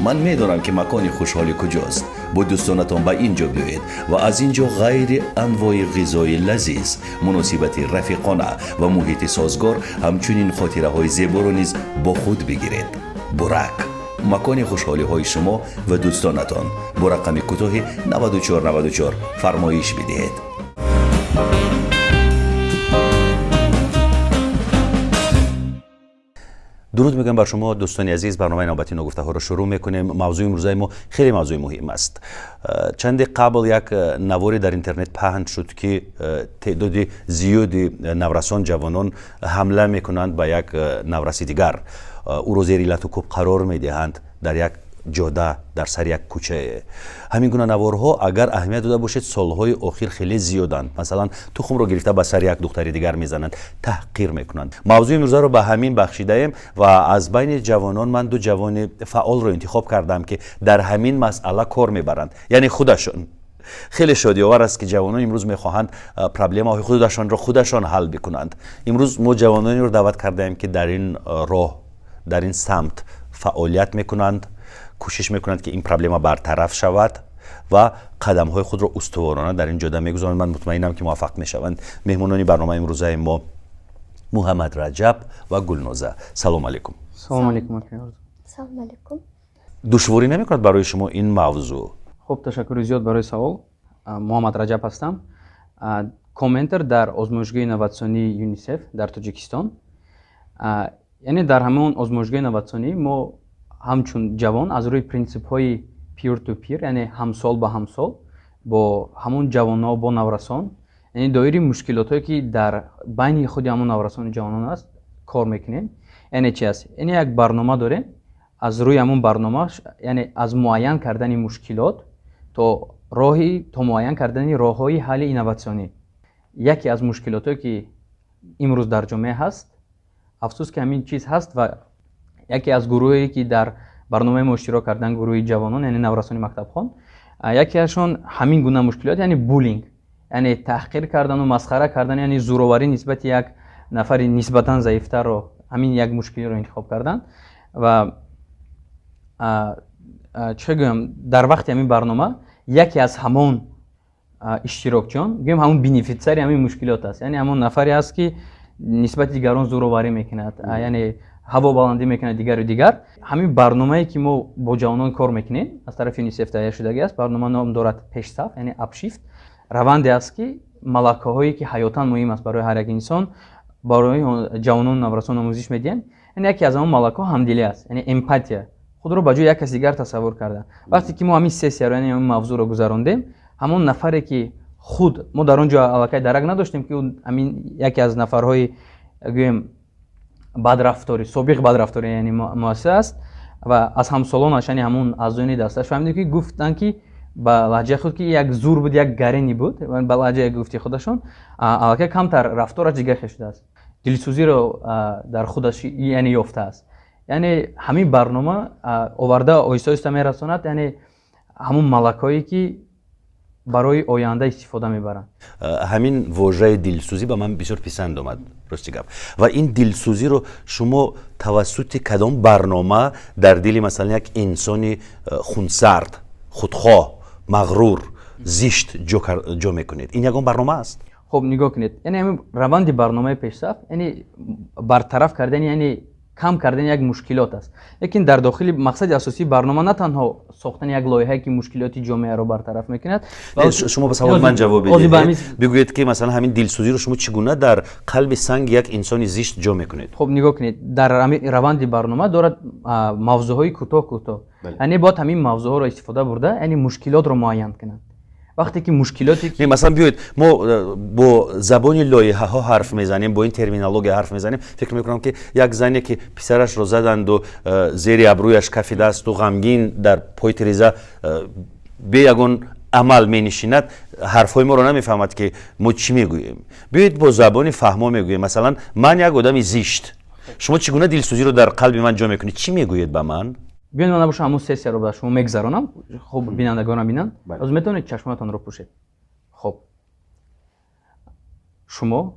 Ман медонам, ки макони хушҳолӣ куҷост. Бо дӯстонатон ба ин ҷо биёед ва аз ин ҷо ғайри анвои ғизои лазиз, муносибати рафиқона ва муҳити созгор, ҳамчунин хотираҳои зеборо низ бо худ бигиред. Бурак, макони хушҳолиҳои шумо ва дӯстонатон. Бо рақами кӯтоҳи 9494 фармоиш бидиҳед. Дуруд мегӯям бар шумо, дӯстони азиз. Барномаи навбати ногуфтаҳоро шурӯъ мекунем. Мавзӯи имрӯзаи мо хеле мавзӯи муҳим аст. Чанде қабл як наворе дар интернет паҳн шуд, ки теъдоди зиёди наврасон, ҷавонон ҳамла мекунанд ба як навраси дигар, ӯро зери лату кӯб қарор медиҳанд дар як ҷода, дар сари як кӯчае. Ҳамин гуна наворҳо, агар аҳамият дода бошед, солҳои охир хеле зиёданд. Масалан, тухмро гирифта ба сари як духтари дигар мезананд, таҳқир мекунанд. Мавзӯи имрӯзаро ба ҳамин бахшидаем ва аз байни ҷавонон ман ду ҷавони фаъолро интихоб кардам, ки дар ҳамин масъала кор мебаранд, яъне худашон. Хеле шодиовар аст, ки ҷавонон имрӯз мехоҳанд проблемаҳои худашонро худашон ҳал бикунанд. Имрӯз мо ҷавононеро даъват кардаем, ки дар ин роҳ, дар ин самт фаъолият мекунанд, кӯшиш мекунанд, ки ин проблема бартараф шавад ва қадамҳои худро устуворона дар ин ҷода мегузоранд. Ман мутмаинам, ки муваффақ мешаванд. Меҳмонони барномаи имрӯзаи мо Муҳаммад Раҷаб ва Гулноза. Салом алейкум. Салом алейкум. Салом алейкум. Душворӣ намекунад барои шумо ин мавзӯъ? Хуб, ташаккури зиёд барои савол. Муҳаммад Раҷаб ҳастам, ко-ментор дар озмоишгоҳи инноватсионии ЮНИСЕФ дар Тоҷикистон. Яъне дар ҳамон озмоишгоҳи инноватсионӣ мо ҳамчун ҷавон аз рӯи принсипҳои peer to peer, яъне ҳамсол ба ҳамсол, бо ҳамон ҷавонҳо, бо наврасон, яъне доири мушкилотҳое, ки дар байни худи ҳамон наврасону ҷавонон аст, кор мекунем. Яъне чи аст? Яъне як барнома дорем. Аз рӯи ҳамон барнома, яъне аз муайян кардани мушкилот то роҳи то муайян кардани роҳҳои ҳалли инноватсионӣ. Яке аз мушкилотҳое, ки имрӯз дар ҷомеа ҳаст, афсӯс, ки ҳамин чиз ҳаст, ва яке аз гурӯҳе, ки дар барномаи мо иштирок карданд, гурӯҳи ҷавонон, яъне наврасони мактабхон, якеашон ҳамин гуна мушкилот, яъне буллинг, яъне таҳқир кардану масхара кардан, яъне зӯроварӣ нисбати як нафари нисбатан заифтарро, ҳамин як мушкилиро интихоб карданд. Ва чӣ гӯям, дар вақти ҳамин барнома яке аз ҳамон иштирокчиён, гӯем, ҳамон бенефитсиари ҳамин мушкилот аст, яъне ҳамон нафаре аст, ки нисбати дигарон зӯроварӣ мекунад, яъне ҳавобаландӣ мекунад, дигару дигар. Ҳамин барномае, ки мо бо ҷавонон кор мекунем, аз тарафи ЮНИСЕФ таҳия шудагӣ аст. Барнома ном дорад «Пешсаф», яъне Upshift. Раванде аст, ки малакаҳое, ки ҳаётан муҳим аст барои ҳар як инсон, барои ҷавонону наврасон омӯзиш медиҳем. Яъне яке аз ҳамон малакаҳо ҳамдилӣ аст, яъне эмпатия, худро ба ҷои як каси дигар тасаввур кардан. Вақте ки мо ҳамин сессияро, яъне ҳамин мавзӯъро гузарондем, ҳамон нафаре, ки худ мо дар он ҷо аллакай дарак надоштем, ки ҳамин яке аз нафарҳои, гӯем, бадрафторӣ, собиқ бадрафторӣ, яъне муассиса аст, ва аз ҳамсолонаш, яъне ҳамон аъзоёни дасташ фаҳмидем, ки гуфтанд, ки ба лаҳҷаи худ, ки як зур буд, як гарени буд, ба лаҳҷаи гуфти худашон, аллакай камтар рафтораш дигар хел шудааст, дилсӯзиро дар худаш, яъне, ёфтааст. Яъне ҳамин барнома оварда оҳиста оҳиста мерасонад, яъне ҳамон малакаҳое, ки барои оянда истифода мебаранд. Ҳамин вожаи дилсӯзӣ ба ман бисёр писанд омад, рости гап. Ва ин дилсӯзиро шумо тавассути кадом барнома дар дили, масалан, як инсони хунсард, худхоҳ, мағрур, зишт ҷо мекунед? Ин ягон барнома аст? Хуб, нигоҳ кунед, яъне ҳамин раванди барномаи «Пешсаф», яъне бартараф кардани, яъне кам кардани як мушкилот аст. Лекин дар дохили мақсади асосии барнома на танҳо сохтани як лоиҳае, ки мушкилоти ҷомеаро бартараф мекунад. Шумо ба саволи ман ҷавоб бидиҳед. Бигӯед, ки масалан, ҳамин дилсӯзиро шумо чӣ гуна дар қалби санги як инсони зишт ҷо мекунед? Хуб, нигоҳ кунед, дар раванди барнома дорад мавзӯъҳои кӯтоҳ кӯтоҳ, яъне бояд ҳамин мавзӯъҳоро истифода бурда, яъне мушкилотро муайян кунанд. Вақте ки мушкилоте Не, масалан, биёед, мо бо забони лоиҳаҳо ҳарф мезанем, бо ин терминология ҳарф мезанем. Фикр мекунам, ки як зане, ки писарашро заданду зери абрӯяш кафидаасту ғамгин дар пои тиреза бе ягон амал менишинад, ҳарфҳои моро намефаҳмад, ки мо чӣ мегӯем. Биёед, бо забони фаҳмо мегӯем. Масалан, ман як одами зишт, шумо чӣ гуна дилсӯзиро дар қалби ман ҷо мекунед? Чӣ мегӯед ба ман? Биёед, ман набошам, ҳамун сессияро ба шумо мегузаронам. Хуб, бинандагонам бинанд. Ҳозир метавонед чашмонатонро пӯшед. Хуб, шумо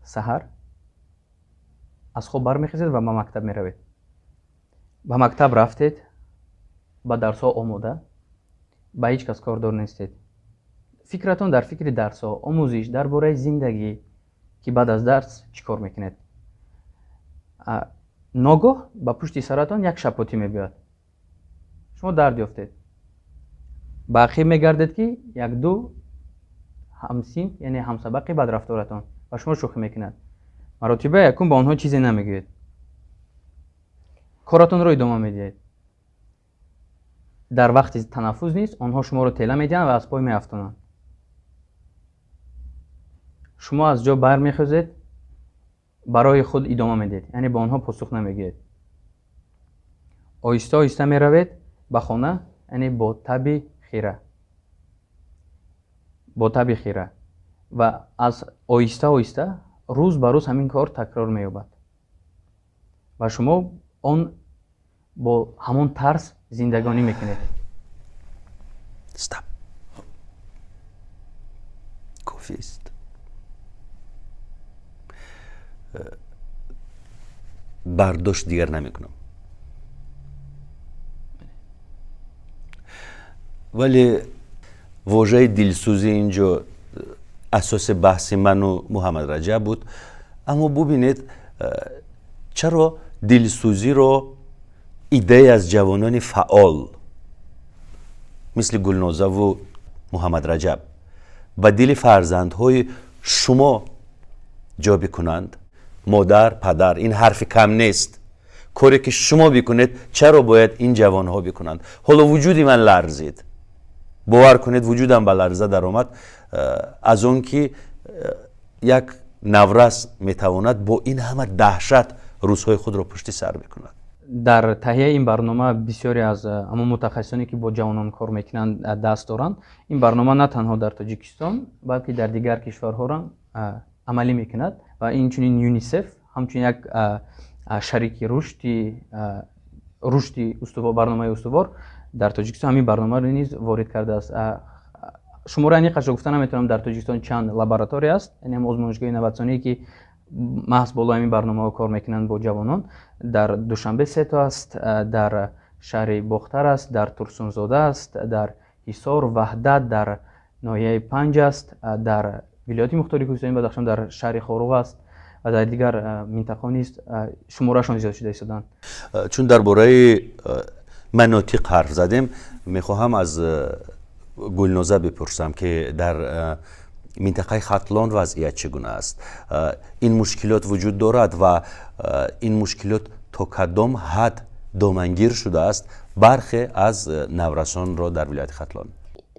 саҳар аз хоб бармехезед ва ба мактаб меравед. Ба мактаб рафтед. Ба дарсҳо омода, ба ҳеҷ кас кордор нестед, фикратон дар фикри дарсҳо, омӯзиш дар бораи зиндагӣ, ки баъд аз дарс чӣ кор мекунед. Ногоҳ ба пушти саратон як шапотӣ мебиёяд, шумо дард ёфтед, ба ақиб мегардед, ки якду ҳамсинф, яъне ҳамсабақи бадрафторатон ба шумо шӯхӣ мекунад. Маротиба якум ба онҳо чизе намегӯед, коратонро идома медиҳед. Дар вақти танаффус низ онҳо шуморо тела медиҳанд ва аз пой меафтонанд. Шумо аз ҷо бармехезед, барои худ идома медиҳед, яъне ба онҳо посух намегӯед. Оҳиста оҳиста меравед ба хона, яъне бо таби хира, бо таби хира. Ва аз оҳиста оҳиста рӯз ба рӯз ҳамин кор такрор меёбад ва шумо он бо ҳамон тарс зиндагонӣ мекунед. Стоп, кофист. Бардошт дигар намекунам, вале вожаи дилсӯзӣ инҷо асоси баҳси ману Муҳаммад Раҷаб буд. Аммо бубинед, чаро дилсӯзиро идея аз ҷавонони фаъол мисли Гулнозаву Муҳаммад Раҷаб ба дили фарзандҳои шумо ҷо бикунанд? Модар, падар, ин ҳарфи кам нест. Коре ки шумо бикунед, чаро бояд ин ҷавонҳо бикунанд? Ҳоло вуҷуди ман ларзид, бовар кунед, вуҷудам ба ларза даромад аз он ки як наврас метавонад бо ин ҳама даҳшат рӯзҳои худро пушти сар бикунад. Дар таҳияи ин барнома бисёре аз ҳамон мутахассисоне, ки бо ҷавонон кор мекунанд, даст доранд. Ин барнома на танҳо дар Тоҷикистон, балки дар дигар кишварҳоро амалӣ мекунад ва инчунин ЮНИСЕФ ҳамчун як шарики рушди барномаи устувор дар Тоҷикистон ҳамин барномаро низ ворид кардааст. Шумораи аниқашро гуфта наметавонам, дар Тоҷикистон чанд лаборатория аст, яъне ҳам озмоишгоҳи инноватсионие, ки маҳз болои ҳамин барномаҳо кор мекунанд бо ҷавонон. Дар Душанбе сето аст, дар шаҳри Бохтар аст, дар Турсунзода аст, дар Ҳисор, Ваҳдат, дар ноҳияи Панҷ аст, дар вилояти Мухтори Кӯҳистони Бадахшон, дар шаҳри Хоруғ аст ва дар дигар минтақаҳо низ шуморашон зиёд шуда истоданд. Чун дар бораи манотиқ ҳарф задем, мехоҳам аз Гулноза бипурсам, ки дар минтақаи Хатлон вазъият чӣ гуна аст? Ин мушкилот вуҷуд дорад ва ин мушкилот то кадом ҳад домангир шудааст бархе аз наврасонро дар вилояти Хатлон?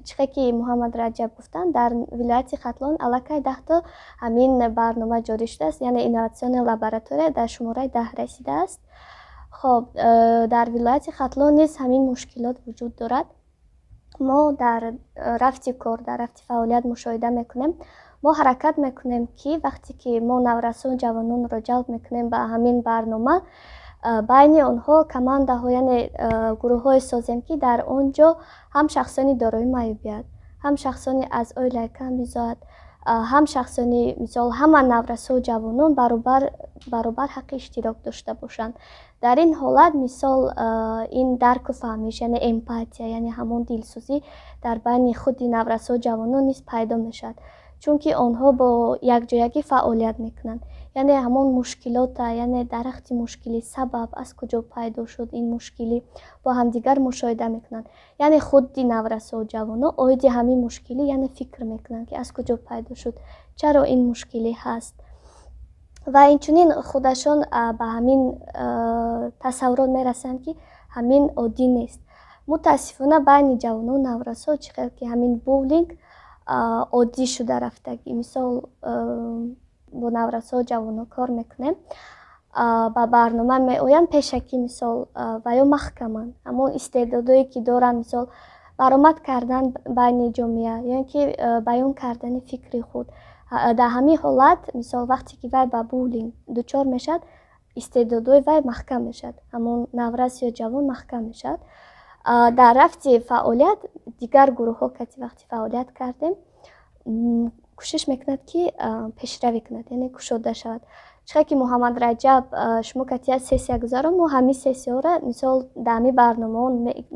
Чихе ки Муҳаммад Раҷаб гуфтанд, дар вилояти Хатлон аллакай 10то ҳамин барнома ҷорӣ шудааст, яъне инноватсионная лаборатория дар шумораи 10 расидааст. Хоб, дар вилояти Хатлон низ ҳамин мушкилот вуҷуд дорад. Мо дар рафти кор, дар рафти фаъолият мушоҳида мекунем. Мо ҳаракат мекунем, ки вақте ки мо наврасон, ҷавононро ҷалб мекунем ба ҳамин барнома, байни онҳо командаҳо, яъне гурӯҳҳое созем, ки дар он ҷо ҳам шахсони дорои маъюбият, ҳам шахсони аз оилаи камбизоат, ҳам шахсони, мисол, ҳама наврасо, ҷавонон баробар ҳаққи иштирок дошта бошанд. Дар ин ҳолат, мисол, ин дарку фаҳмиш, яъне эмпатия, яъне ҳамон дилсӯзӣ дар байни худи наврасо, ҷавонон низ пайдо мешавад, чунки онҳо бо якҷоягӣ фаъолият мекунанд. Яъне ҳамон мушкилота, яъне дарахти мушкилӣ, сабаб аз куҷо пайдо шуд ин мушкилӣ, бо ҳамдигар мушоҳида мекунанд. Яъне худи наврасо, ҷавонон оиди ҳамин мушкилӣ, яъне фикр мекунанд, ки аз куҷо пайдо шуд, чаро ин мушкилӣ ҳаст. Ва инчунин худашон ба ҳамин тасаввурот мерасанд, ки ҳамин оддӣ нест. Мутаассифона, байни ҷавонон, наврасо чӣ хел ки ҳамин буллинг оддӣ шуда рафтагӣ. Мисол, бо наврасо, ҷавонон кор мекунем, ба барнома меоянд пешакӣ, мисол, ва ё маҳкаманд, ҳамон истеъдодое ки доранд, мисол, баромад кардан байни ҷомеа ё ин ки баён кардани фикри худ. Дар ҳамин ҳолат, мисол, вақте ки вай ба буллинг дучор мешавад, истеъдодҳои вай маҳкам мешавад, ҳамон наврас ё ҷавон маҳкам мешавад. Дар рафти фаъолият дигар гурӯҳҳо кати вақти фаъолият кардем, кӯшиш мекунад, ки пешравӣ кунад, яъне кушода шавад. Чӣ ки Муҳаммад Раҷаб шумо катия сессия гузарон, мо ҳамин сессияҳоро, мисол, дар ҳамин барномаҳо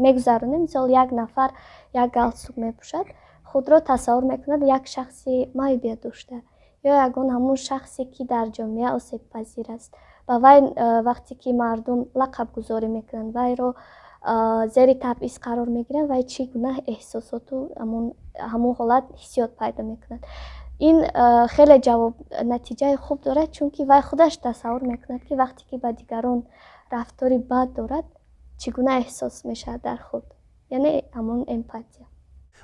мегузаронем. Мисол, як нафар як галстук мепӯшад, худро тасаввур мекунад як шахси маъюбият дошта ё ягон ҳамун шахсе, ки дар ҷомеа осебпазир аст. Ба вай вақте ки мардум лақабгузорӣ мекунанд, вайро зери табъиз қарор мегиранд, вай чӣ гуна эҳсосоту ҳамун ҳолат, ҳиссиёт пайдо мекунад. Ин хеле ҷавоб, натиҷаи хуб дорад, чунки вай худаш тасаввур мекунад, ки вақте ки ба дигарон рафтори бад дорад, чӣ гуна эҳсос мешавад дар худ, яъне ҳамон эмпатия.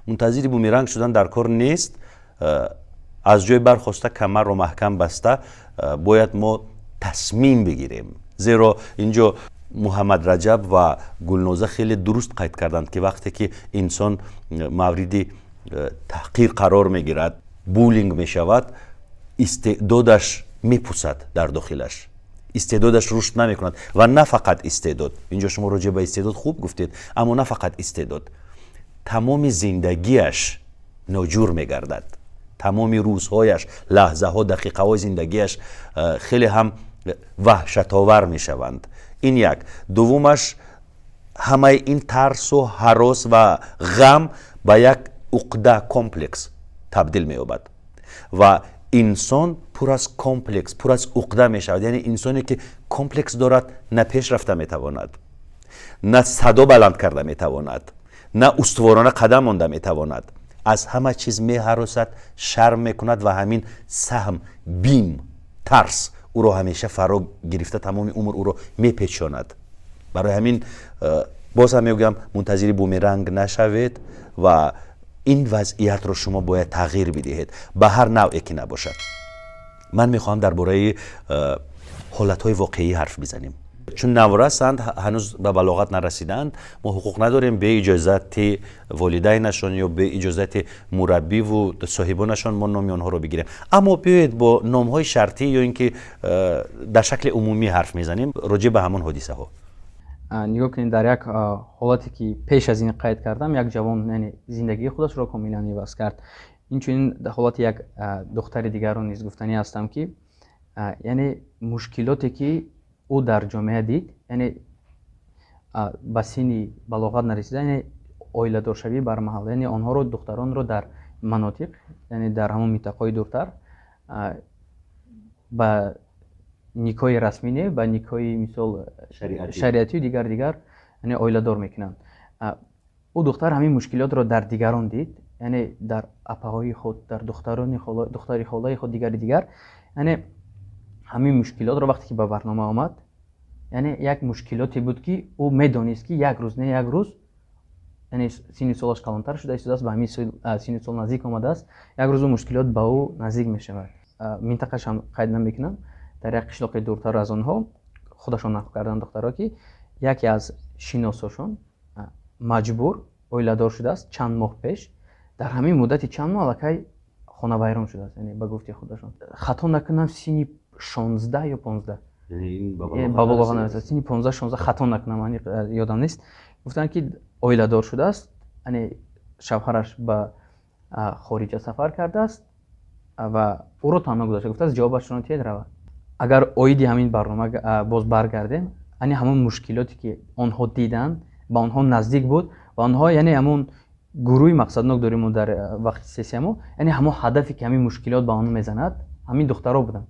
Мунтазири бумеранг шудан дар кор нест. Аз ҷой бархоста, камарро маҳкам баста, бояд мо тасмим бигирем, зеро инҷо Муҳаммад Раҷаб ва Гулноза хеле дуруст қайд карданд, ки вақте ки инсон мавриди таҳқир қарор мегирад, буллинг мешавад, истеъдодаш мепусад, дар дохилаш истеъдодаш рушд намекунад. Ва на фақат истеъдод, инҷо шумо роҷеъ ба истеъдод хуб гуфтед, аммо на фақат истеъдод, тамоми зиндагиаш ноҷур мегардад, тамоми рӯзҳояш, лаҳзаҳо, дақиқаҳои зиндагиаш хеле ҳам ваҳшатовар мешаванд. Ин як. Дуввумаш, ҳамаи ин тарсу ҳарос ва ғам ба як уқда, комплекс табдил меёбад ва инсон пур аз комплекс, пур аз уқда мешавад. Яъне инсоне, ки комплекс дорад, на пеш рафта метавонад, на садо баланд карда метавонад, на устуворона қадам монда метавонад. Аз ҳама чиз меҳаросад, шарм мекунад ва ҳамин саҳм, бим, тарс ӯро ҳамеша фаро гирифта, тамоми умр ӯро мепечонад. Барои ҳамин боз ҳам мегӯям, мунтазири бумеранг нашавед ва ин вазъиятро шумо бояд тағйир бидиҳед, ба ҳар навъе ки набошад. Ман мехоҳам дар бораи ҳолатҳои воқеӣ ҳарф бизанем, чун наврасанд, ҳанӯз ба балоғат нарасидаанд. Мо ҳуқуқ надорем бе иҷозати волидайнашон ё бе иҷозати мураббиву соҳибонашон мо номи онҳоро бигирем, аммо биёед бо номҳои шартӣ ё ин ки дар шакли умумӣ ҳарф мезанем роҷеъ ба ҳамон ҳодисаҳо. Нигоҳ кунед, дар як ҳолате, ки пеш аз ин қайд кардам, як ҷавон, яъне зиндагии худашро комилан иваз кард. Инчунин дар ҳолати як духтари дигарро низ гуфтанӣ ҳастам, ки яъне мушкилоте, ки ӯ дар ҷомеа дид, яъне ба синни балоғат нарасида, яъне оиладоршавӣ бармаҳал, яъне онҳоро, духтаронро дар манотиқ, яъне дар ҳамон минтақаҳои дуртар ба никоҳи расмӣ не, ба никоҳи, мисол, шариатию дигар дигар, яъне оиладор мекунанд. Ӯ духтар ҳамин мушкилотро дар дигарон дид, яъне дар апаҳои худ, дар духтарони духтари холаи худ, дигари дигар. Яъне ҳамин мушкилотро вақте ки ба барнома омад, яъне як мушкилоте буд, ки ӯ медонист, ки як рӯз не, як рӯз, яъне синни солаш калонтар шуда истодааст, ба ҳамин синни сол наздик омадааст, як рӯз ӯ мушкилот ба ӯ наздик мешавад. Минтақашам қайд намекунам, дар як қишлоқи дуртар аз онҳо худашон нақл карданд духтаро, ки яке аз шиносошон маҷбур оиладор шудааст чанд моҳ пеш. Дар ҳамин муддати чанд моҳ аллакай хонавайрон шудааст. Яъне ба гуфти худашон, хато накунам, синни 16 ё 15, ба балоға нарасида, синни 15, 16, хато накунам, аниқ ёдам нест, гуфтанд, ки оиладор шудааст, яъне шавҳараш ба хориҷа сафар кардааст ва ӯро танҳо гузошта, гуфтааст, ҷавобашро тиед, равад. Агар оиди ҳамин барнома боз баргардем, яъне ҳамон мушкилоте, ки онҳо диданд, ба онҳо наздик буд ва онҳо, яъне ҳамон гурӯҳи мақсаднок дорем мо дар вақти сессиямо, яъне ҳамон ҳадафе, ки ҳамин мушкилот ба онҳо мезанад, ҳамин духтаро буданд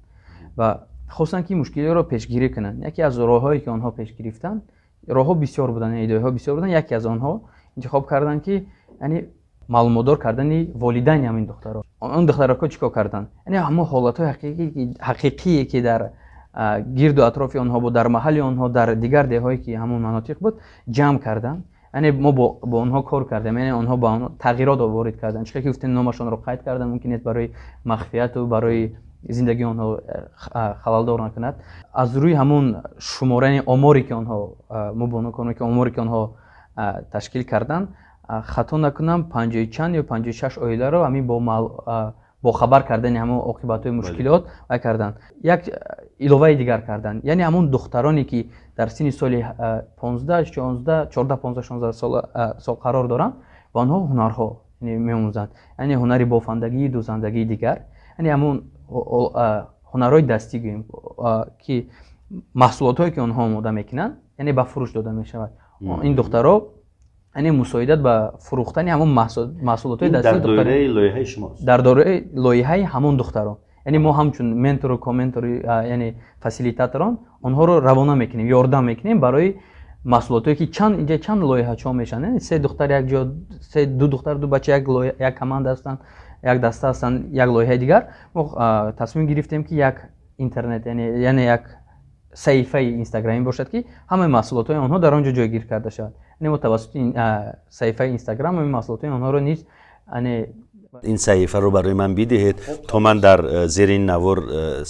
ва хостанд, ки мушкилиро пешгирӣ кунанд. Яке аз роҳҳое, ки онҳо пеш гирифтанд, роҳҳо бисёр буданд, идеяҳо бисёр буданд, яке аз онҳо интихоб карданд, ки яъне маълумотдор кардани волидайни ҳамин духтаро. Он духтарако чӣ кор карданд? Яъне ҳамон ҳолатҳои ҳақиқие, ки дар гирду атрофи онҳо буд, дар маҳалли онҳо, дар дигар деҳҳое, ки ҳамон манотиқ буд, ҷамъ карданд. Яъне мо бо онҳо кор кардем, яъне онҳо ба тағйирот ворид карданд. Чӣ ки гуфтем, номашонро қайд кардам, мумкин нест, барои махфияту барои зиндагии онҳо халалдор накунад. Аз рӯи ҳамон шумора, яъне оморе, ки онҳо, мо бо онҳо кор мекунем, оморе, ки онҳо ташкил карданд, хато накунам, панҷои чанд ё 56 оиларо ҳамин бо бохабар кардани ҳамон оқибатҳои мушкилот вай карданд. Як иловаи дигар карданд, яъне ҳамон духтароне, ки дар синни соли 15, 16, 14, 15, 16 сол қарор доранд, ба онҳо ҳунарҳо меомӯзанд, яъне ҳунари бофандагӣ, дӯзандагии дигар, яъне ҳамон Ҳунарҳои дастӣ гӯем, ки маҳсулотҳое, ки онҳо омода мекунанд, яъне ба фурӯш дода мешавад. Ин духтаро, яъне, мусоидат ба фурӯхтани ҳамон маҳсулотҳои дастӣ дар доираи лоиҳаи шумост. Дар доираи лоиҳаи ҳамон духтарон. Яъне мо ҳамчун ментору коментору, яъне фасилитаторон, онҳоро равона мекунем, ёрдам мекунем барои маҳсулотҳое, ки чанд инҷа чанд лоиҳачо мешаванд. Се духтар як ҷо, се, ду духтар, ду бача як команда ҳастанд, як даста ҳастанд, як лоиҳаи дигар. Мо тасмим гирифтем, ки як интернет, яъне як саҳифаи инстаграмӣ бошад, ки ҳамаи маҳсулотҳои онҳо дар он ҷо ҷойгир карда шавад. Яъне мо тавассути саҳифаи инстаграм ҳамин маҳсулотҳои онҳоро низ, яъне Ин саҳифаро барои ман бидиҳед, то ман дар зери ин навор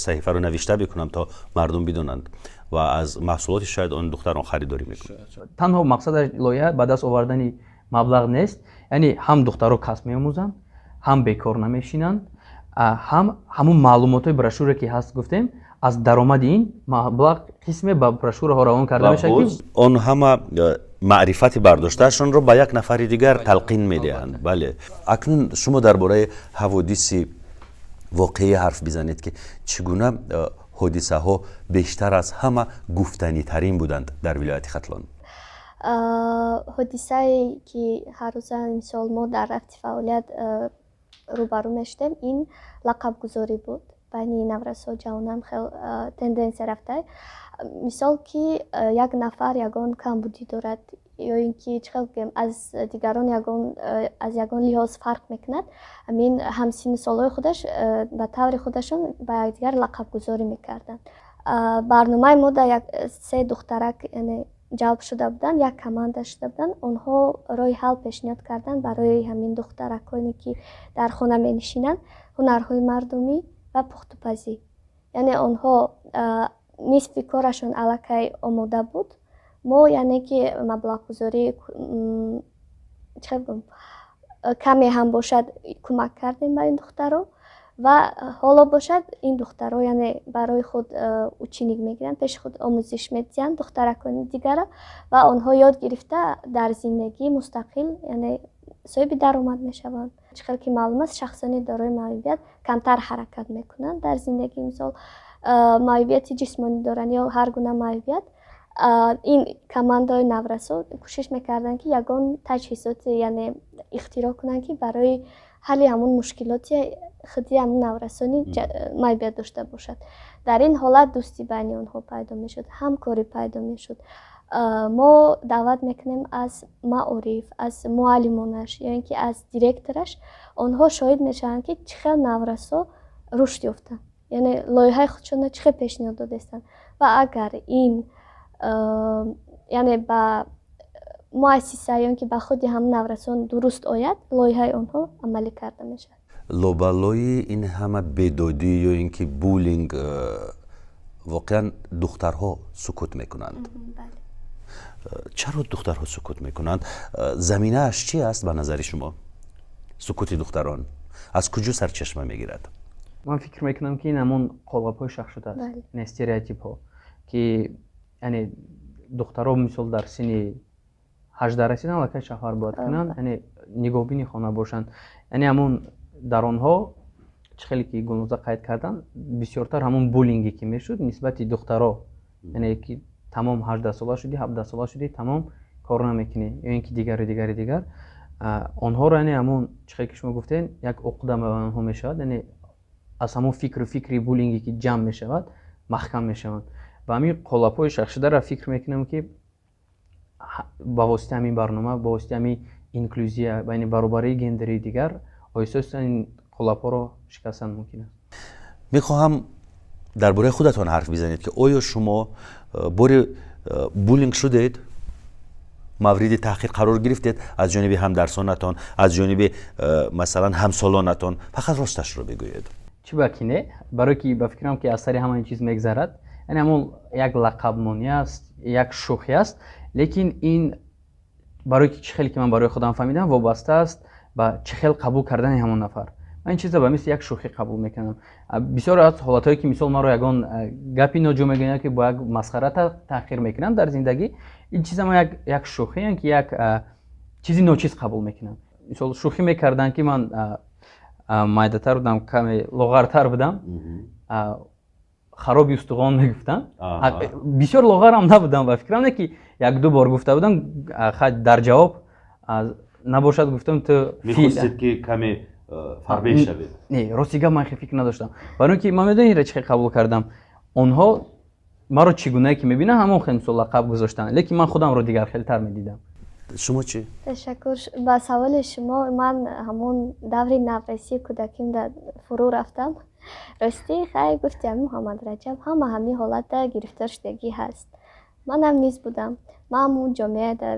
саҳифаро навишта бикунам, то мардум бидонанд ва аз маҳсулоти шояд он духтарон харидорӣ мекунанд. Танҳо мақсади лоиҳа ба даст овардани маблағ нест. Яъне ҳам духтаро касб меомӯзанд, ҳам бекор намешинанд, ҳам ҳамун маълумотҳои брошюра, ки ҳаст, гуфтем, аз даромади ин маблағ қисме ба брошюраҳо равон карда мешавад, ки Он ҳама маърифати бардоштаашонро ба як нафари дигар талқин медиҳанд. Бале, акнун шумо дар бораи ҳаводиси воқеӣ ҳарф бизанед, ки чӣ гуна ҳодисаҳо бештар аз ҳама гуфтанитарин буданд дар вилояти Хатлон. Ҳодисае, ки ҳаррӯза, мисол, мо дар рафти фаъолият рӯбарӯ мешудем, ин лақабгузорӣ буд байни наврасо, ҷавонам. Хел тенденсия рафта, мисол, ки як нафар ягон камбудӣ дорад ё ин ки, чӣ хел бигӯем, аз дигарон ягон, аз ягон лиҳоз фарқ мекунад, ҳамин ҳамсинну солҳои худаш ба таври худашон ба якдигар лақабгузорӣ мекарданд. Барномаи мо дар як се духтарак, яъне, ҷалб шуда буданд, як команда шуда буданд. Онҳо роҳи ҳал пешниҳод карданд барои ҳамин духтараконе, ки дар хона менишинанд: ҳунарҳои мардумӣ ва пухтупазӣ. Яъне онҳо нисфи корашон аллакай омода буд. Мо, яъне ки, маблағгузорӣ, чӣ хел бигӯям, каме ҳам бошад, кӯмак кардем ба ин духтаро. Ва ҳоло бошад, ин духтаро, яъне, барои худ ученик мегиранд, пеши худ омӯзиш медиҳанд духтаракони дигара ва онҳо ёд гирифта, дар зиндагӣ мустақил, яъне соҳиби даромад мешаванд. Чӣ хел ки маълум аст, шахсони дорои маъюбият камтар ҳаракат мекунанд дар зиндагӣ, мисол, маъюбияти ҷисмонӣ доранд ё ҳар гуна маъюбият. Ин командаҳои наврасо кӯшиш мекарданд, ки ягон таҷҳизоте, яъне, ихтироъ кунанд, ки барои ҳалли ҳамун мушкилоти худи ҳамун наврасони маъюбият дошта бошад. Дар ин ҳолат дӯстӣ байни онҳо пайдо мешуд, ҳамкорӣ пайдо мешуд. Мо даъват мекунем аз маориф, аз муаллимонаш ё ин ки аз директораш. Онҳо шоҳид мешаванд, ки чӣ хел наврасо рушд ёфтанд, яъне лоиҳаи худшонро чӣ хел пешниҳод додаистанд. Ва агар ин, яъне, ба муассиса ё ин ки ба худи ҳамун наврасон дуруст ояд, лоиҳаи онҳо амалӣ карда мешавад. Лобалои ин ҳама бедодӣ ё ин ки буллинг воқеан духтарҳо сукут мекунанд. Чаро духтарҳо сукут мекунанд? Заминааш чӣ аст ба назари шумо? Сукути духтарон аз куҷо сарчашма мегирад? Ман фикр мекунам, ки ин ҳамон қолабҳои шахшуда аст, яъне стереотипҳо, ки, яъне, духтаро, мисол, дар синни 18 расидан, аллакай шавҳар бояд кунанд, яъне нигоҳбини хона бошанд. Яъне ҳамон дар онҳо, чӣ хеле ки Гулноза қайд карданд, бисёртар ҳамон буллинге, ки мешуд нисбати духтаро, яъне ки тамом, 18сола шудӣ, 17сола шудӣ, тамом, кор намекунӣ ё ин ки дигару дигари дигар. Онҳоро, яъне, ҳамон чӣ хеле ки шумо гуфтед, як уқда ба онҳо мешавад, яъне аз ҳамон фикру фикри буллинге, ки ҷамъ мешавад, маҳкам мешаванд. Ва ҳамин қолабҳои шахшударо фикр мекунам, ки ба воситаи ҳамин барнома, ба воситаи ҳамин инклюзия, яъне баробарии гендерии дигар, оҳиста оҳиста ин қолабҳоро шикастан мумкин аст. Мехоҳам дар бораи худатон ҳарф бизанед, ки оё шумо боре буллинг шудед, мавриди таҳқир қарор гирифтед аз ҷониби ҳамдарсонатон, аз ҷониби масалан, ҳамсолонатон? Фақат росташро бигӯед. Чӣ ба ки не, барое ки ба фикрам, ки аз сари ҳама ин чиз мегзарад. Яъне ҳамон як лақабмонӣ аст, як шӯхӣ аст, лекин ин барое ки чӣ хеле ки ман барои худам фаҳмидам, вобаста аст ба чӣ хел қабул кардани ҳамон нафар. Ман ин чизро ба мисли як шӯхӣ қабул мекунам. Бисёр аз ҳолатҳое, ки, мисол, маро ягон гапи ноҷо мегӯянд, ки бо як масхара таҳқир мекунанд дар зиндагӣ, ин чиза ман як шӯхӣ, ки як чизи ночиз қабул мекунам. Мисол, шӯхӣ мекарданд, ки ман майдатар будам, каме лоғартар будам. Хароби устухон мегуфтанд. Бисёр лоғарам набудам ба фикрам, не ки як-ду бор гуфта будам, дар ҷавоб набошад гуфтам, ту Мехостед, ки каме фарбеҳ шавед? Не, рости гап, ман хел фикр надоштам, барои ин ки ман медонӣ ира чӣ хел қабул кардам. Онҳо маро чӣ гунае ки мебинанд, ҳамон хел мисол лақаб гузоштанд, лекин ман худамро дигархелтар медидам. Шумо чӣ? Ташаккур ба саволи шумо. Ман ҳамон даври наврасии кӯдаким фурӯ рафтам. Ростӣ, хай, гуфти ҳамин Муҳаммад Раҷаб, ҳама ҳамин ҳолатда гирифтор шудагӣ ҳаст. Манам низ будам. Ман ҳамун ҷомеада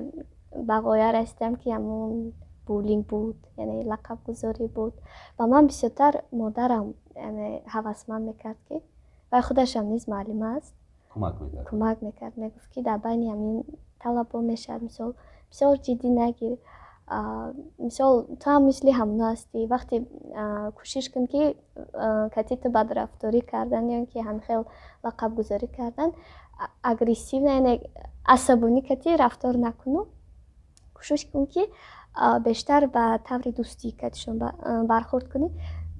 ба ғоя расидам, ки ҳамун буллинг буд, яъне лақабгузорӣ буд. Ва ман бисёртар модарам, яъне, ҳавасманд мекард, ки вай худашам низ муаллима аст. Кӯмак мекард. Кӯмак мекард, мегуфт, ки дар байни ҳамин талабо мешавад, мисол, бисёр ҷиддӣ нагир, мисол, ту ҳам мисли ҳамоно ҳастӣ. Вақте кӯшиш кун, ки кати ту бадрафторӣ кардан ё ин ки ҳамхел лақабгузорӣ кардан, агрессивно, яъне асабонӣ кати рафтор накуну, кӯшиш кун, ки бештар ба таври дӯстӣ катишон бархӯрд кунӣ.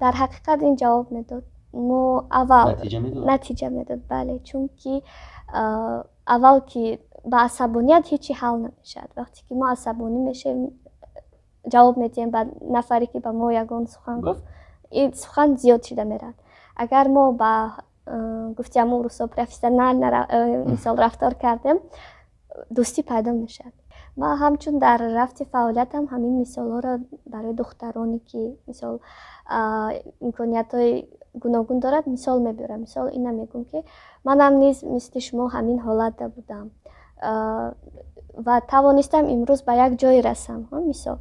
Дар ҳақиқат ин ҷавоб медод. Мо аввал натиҷа медод, бале, чунки аввал ки ба асабоният ҳечи ҳал намешавад. Вақте ки мо асабонӣ мешавем, ҷавоб медиҳем ба нафаре, ки ба мо ягон сухан гуфт, ин сухан зиёд шида меравад. Агар мо ба гуфти ҳамон рӯсо профессионально, мисол, рафтор кардем, дӯстӣ пайдо мешавад. Ман ҳамчун дар рафти фаъолиятам ҳамин мисолҳоро барои духтароне, ки, мисол, имкониятҳои гуногун дорад, мисол мебиёрам. Мисол, ина мегӯм, ки манам низ мисли шумо ҳамин ҳолатда будам ва тавонистам имрӯз ба як ҷое расам. Мисол,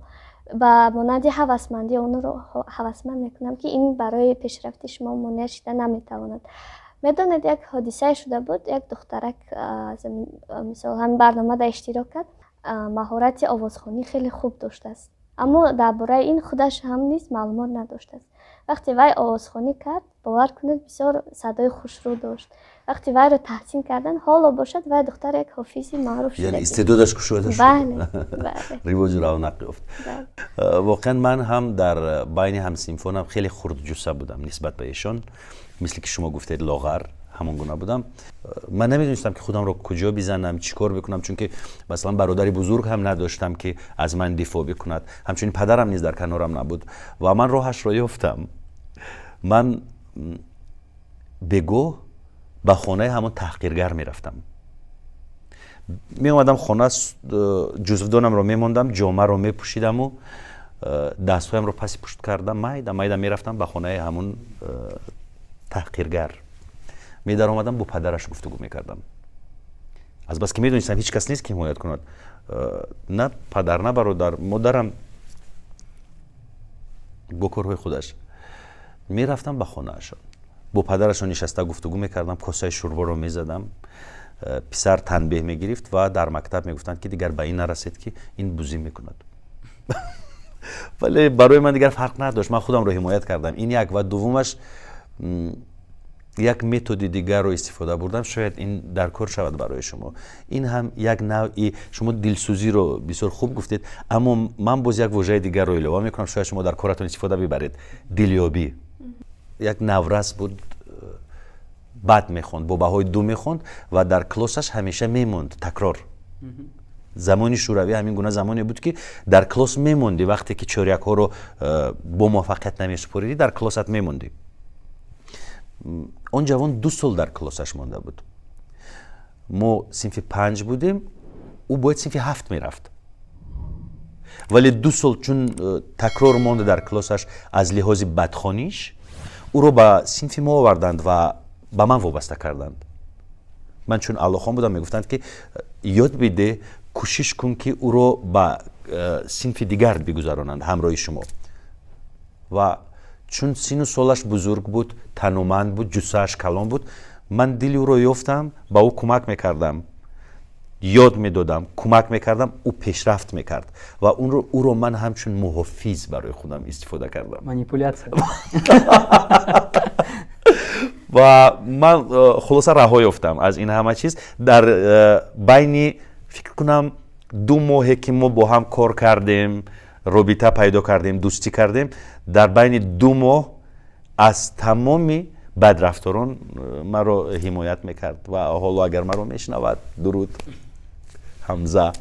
ба монанди ҳавасмандӣ онро ҳавасманд мекунам, ки ин барои пешрафти шумо монеа шида наметавонад. Медонед, як ҳодисае шуда буд. Як духтарак, мисол, ҳамин барномада иштирок кард, маҳорати овозхонӣ хеле хуб доштааст, аммо дар бораи ин худаш ҳам низ маълумот надоштааст. Вақте вай овозхонӣ кард, бовар кунед, бисёр садои хушрӯ дошт. Вақте вайро таҳсин карданд, ҳоло бошад, вай духтар як ҳофизи маъруф. Яъне истеъдодаш кушода шуд. Бале, бале. Ривоҷу равнақ ёфт. Воқеан, ман ҳам дар байни ҳамсинфонам хеле хурдҷусса будам нисбат ба эшон. Мисли ки шумо гуфтед, лоғар, ҳамон гуна будам. Ман намедонистам, ки худамро куҷо бизанам, чӣ кор бикунам, чунки, масалан, бародари бузург ҳам надоштам, ки аз ман дифоъ бикунад. Ҳамчунин падарам низ дар канорам набуд ва ман роҳашро ёфтам. Ман бегоҳ ба хонаи ҳамон таҳқиргар мерафтам. Меомадам хона, ҷузвдонамро мемондам, ҷомаро мепӯшидаму дастҳоямро паси пушт кардам, майда майда мерафтам ба хонаи ҳамон таҳқиргар. Медаромадам, бо падараш гуфтугӯ мекардам. Азбаски медонистам, ҳеҷ кас нест, ки ҳимоят кунад, на падар, на бародар, модарам бо корҳои худаш. Мерафтам ба хонаашон, бо падарашон нишаста гуфтугӯ мекардам, косаи шӯрборо мезадам. Писар танбеҳ мегирифт ва дар мактаб мегуфтанд, ки дигар ба ин нарасед, ки ин бузӣ мекунад. Вале барои ман дигар фарқ надошт, ман худамро ҳимоят кардам. Ин як ва дуввумаш, як методи дигарро истифода бурдам. Шояд ин дар кор шавад барои шумо. Ин ҳам як навъи, шумо дилсӯзиро бисёр хуб гуфтед, аммо ман боз як вожаи дигарро илова мекунам, шояд шумо дар коратон истифода бибаред: дилёбӣ. Як наврас буд, бад мехонд, бо баҳои 2 мехонд ва дар клоссаш ҳамеша мемонд такрор. Замони шӯравӣ ҳамин гуна замоне буд, ки дар клосс мемондӣ. Вақте ки чорякҳоро бо муваффақият намесупоридӣ, дар клоссат мемондӣ. Он ҷавон 2 сол дар клоссаш монда буд. Мо синфи 5 будем, ӯ бояд синфи 7 мерафт, вале 2 сол чун такрор монда дар клоссаш аз лиҳози бадхониш, ӯро ба синфи мо оварданд ва ба ман вобаста карданд. Ман чун аълохон будам, мегуфтанд, ки ёд биде, кӯшиш кун, ки ӯро ба синфи дигар бигузаронанд ҳамроҳи шумо. Ва чун сину солаш бузург буд, тануманд буд, ҷуссааш калон буд, ман дили ӯро ёфтам, ба ӯ кӯмак мекардам, ёд медодам, кӯмак мекардам, ӯ пешрафт мекард ва ӯро ман ҳамчун муҳофиз барои худам истифода кардам. Манипуляция. Ва ман хулоса раҳо ёфтам аз ин ҳама чиз. Дар байни, фикр кунам, 2 моҳе, ки мо бо ҳам кор кардем, робита пайдо кардем, дӯстӣ кардем, дар байни 2 моҳ аз тамоми Бадрафторон маро ҳимоят мекард ва ҳоло агар маро мешунавад, дуруд, Ҳамза.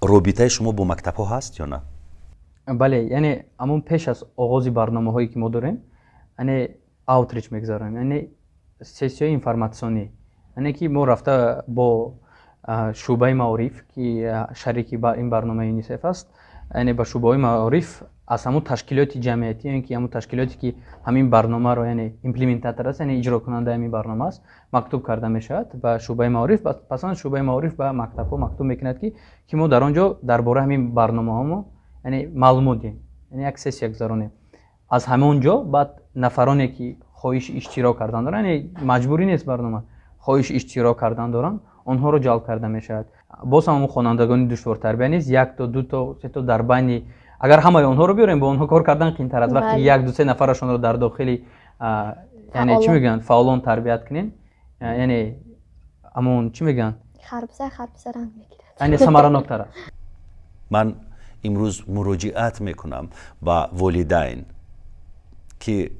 Робитаи шумо бо мактабҳо ҳаст ё на? Бале, яъне ҳамон пеш аз оғози барномаҳое, ки мо дорем, яъне outreach мегузаронем, яъне сессияи информатсионӣ, яъне ки мо рафта бо шӯъбаи маориф, ки шарики ин барномаи ЮНИСЕФ аст, яъне ба шӯъбаҳои маориф аз ҳамун ташкилоти ҷамъиятӣ, ё ки ҳамун ташкилоте, ки ҳамин барномаро, яъне implementator аст, яъне иҷрокунандаи ҳамин барнома аст, мактуб карда мешавад ба шӯъбаи маориф. Пас он шӯъбаи маориф ба мактабҳо мактуб мекунад, ки мо дар он ҷо дар бораи ҳамин барномаҳомо, яъне маълумот диҳем, яъне як сессия гузаронем. Аз ҳамон ҷо баъд нафароне, ки хоҳиши иштирок кардан доранд, яъне маҷбурӣ нест барнома, хоҳиши иштирок кардан доранд, онҳоро ҷалб карда мешавад. Боз ҳам хонандагони душвортарбия низ як то, ду то, се то дар байни, агар ҳамаи онҳоро биёрем, бо онҳо кор кардан қиинтар аст. Вақте як, ду, се нафарашонро дар дохили, яъне чӣ мегӯянд, фаъолон тарбият кунем, яъне ҳамон чӣ мегӯянд, Харбуза харбуза ранг мегирад. Яъне самараноктар аст. Ман имрӯз муроҷиат мекунам ба волидайн, ки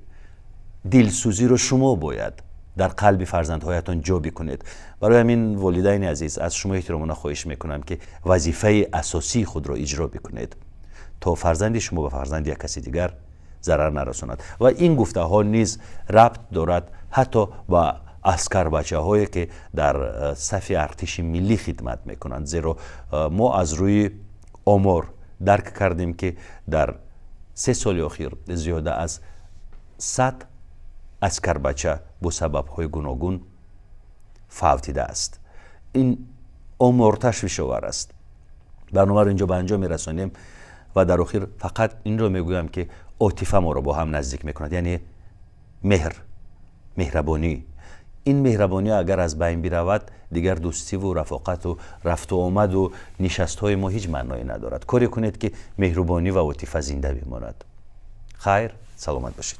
дилсӯзиро шумо бояд дар қалби фарзандҳоятон ҷо бикунед. Барои ҳамин, волидайни азиз, аз шумо эҳтиромона хоҳиш мекунам, ки вазифаи асосии худро иҷро бикунед, то фарзанди шумо ба фарзанди як каси дигар зарар нарасонад. Ва ин гуфтаҳо низ рабт дорад ҳатто ба аскарбачаҳое, ки дар сафи артиши миллӣ хидмат мекунанд, зеро мо аз рӯи омор дарк кардем, ки дар 3 соли охир зиёда аз 100 аскарбача бо сабабҳои гуногун фавтидааст. Ин омор ташвишовар аст. Барномаро инҷо ба анҷом мерасонем ва дар охир фақат инро мегӯям, ки отифа моро бо ҳам наздик мекунад, яъне меҳр, меҳрабонӣ. Ин меҳрабонӣ агар аз байн биравад, дигар дӯстиву рафоқату рафту омаду нишастҳои мо ҳеҷ маъное надорад. Коре кунед, ки меҳрубонӣ ва отифа зинда бимонад. Хайр, саломат бошед.